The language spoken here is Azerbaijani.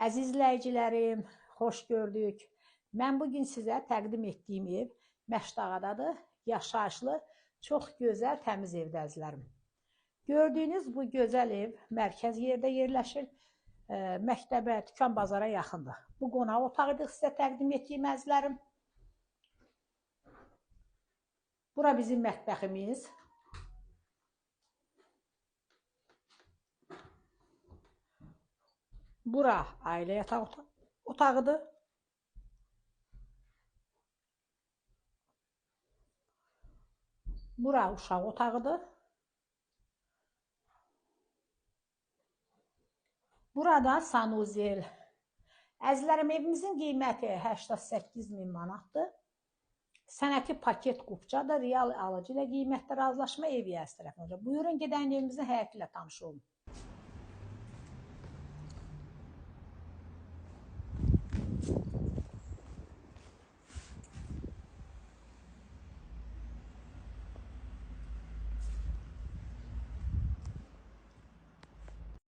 Əziz izləyicilərim, xoş gördük. Mən bugün sizə təqdim etdiyim ev Məşdağadadır. Yaşayışlı, çox gözəl, təmiz evdir əzizlərim. Gördüyünüz bu gözəl ev mərkəz yerdə yerləşir. Məktəbə, dükan bazara yaxındır. Bu qonaq otağıdır sizə təqdim etdiyim əzizlərim. Bura bizim mətbəximiz. Bura ailə yataq otağıdır. Bura uşaq otağıdır. Burada sanuzel. Əzizlərim, evimizin qiyməti 88 min manatdır. Sənəti paket qupçadır. Real alıcı ilə qiymətdə razılaşma ev yiyəsi tərəfindən olacaq. Buyurun, gedən evimizin həyəti ilə tanış olun.